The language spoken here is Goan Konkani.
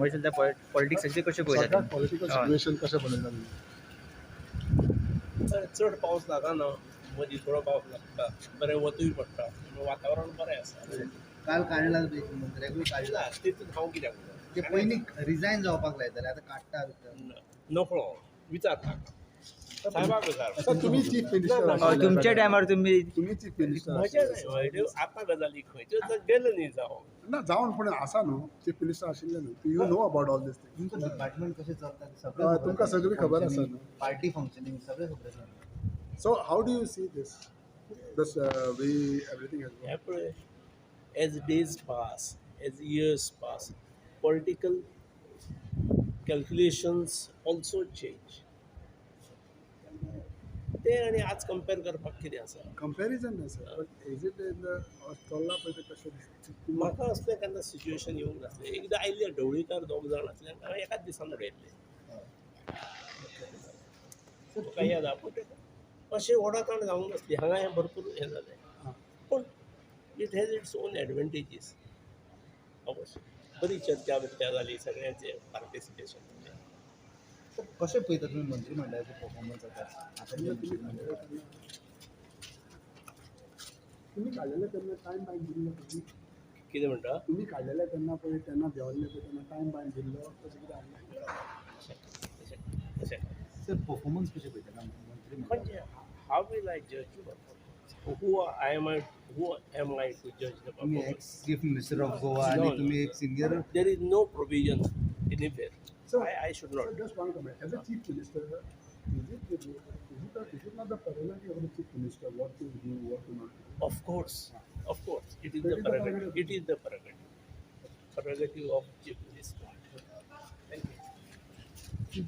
बारमाही चलता पॉलिटिक्साचे कशें पळयता सद्याक पॉलिटिकल हय. सिच्युएशन कशें पळयता तुमी? चड पावस लागना, मदीं थोडो पावस लागता, बरें वतूय पडटा, वातावरण बरें आसा. काल काडला मंत्र्याकूय काडला. ना, तितून हांव कित्याक ते पयलीं रिजायन जावपाक लायताले, आतां काडटा भितर. नकळो, विचार ताका, साहेबाक विचार. सर, तुमी चीफ मिनिस्टर हय, तुमच्या टायमार तुमी तुमी चीफ मिनिस्टर म्हजें न्हय, आतां गजाली खंयच्यो तर गेले न्ही जावं. ना जावन, पूण आसा न्हू, चीफ मिनिस्टर आशिल्ले न्हू, you know about all this thing. तुमचं डिपार्टमेंट कशें चलता ते सगळें हय, खबर तुमकां आसा. सगळी खबर आसा न्हू. पार्टी फंक्शनिंग सगळें खबर आसा. So how do you see this this way everything has हें पळय, as days pass, as years pass, political calculations also change. ते आनी आज कंपेर करपाक कितें आसा? कंपॅरिजन ना sir, but is it in the चल्ला पळय तें कशें दिसता? म्हाका असलें केन्ना सिच्युएशन येवंक नासलें. एकदां आयिल्लें, ढवळीकार दोग जाण आसले आनी हांवें एकाच दिसान उडयल्ले. तुका याद आहा? पूण तें अशें ओडाताण जावंक नासली. हांगा हें भरपूर हें जालें, पूण it has its own advantages अवश्य. बरी चर्चा बिर्चा जाली, सगळ्यांचें पार्टिसिपेशन. सर, कशें पळयता तुमी मंत्रीमंडळाचो परफॉर्मन्स आतां आतां? तुमी काडलेले तेन्ना टायम बायंड दिल्लो तुमी? कितें म्हणटा? तुमी काडलेले तेन्ना पळय, तेन्ना देंवल्ले पळय तेन्ना टायम बायंड दिल्लो तशें कितें आहलें? तशें तशें. सर, परफॉर्मन्स कशें पळयता मंत्रीमंडळ? म्हणजे how will I judge? Who am I to judge the तुम्ही performance? Ex chief minister of Goa आणि No, no. तुम्ही एक senior. There is no provision anywhere. Sir, I should not. Sir, just one comment. As a chief minister, is it not the prerogative of the chief minister what to do, what to not do? Of course, of course, it is It the is the prerogative. prerogative. It is the prerogative of chief minister. Thank you.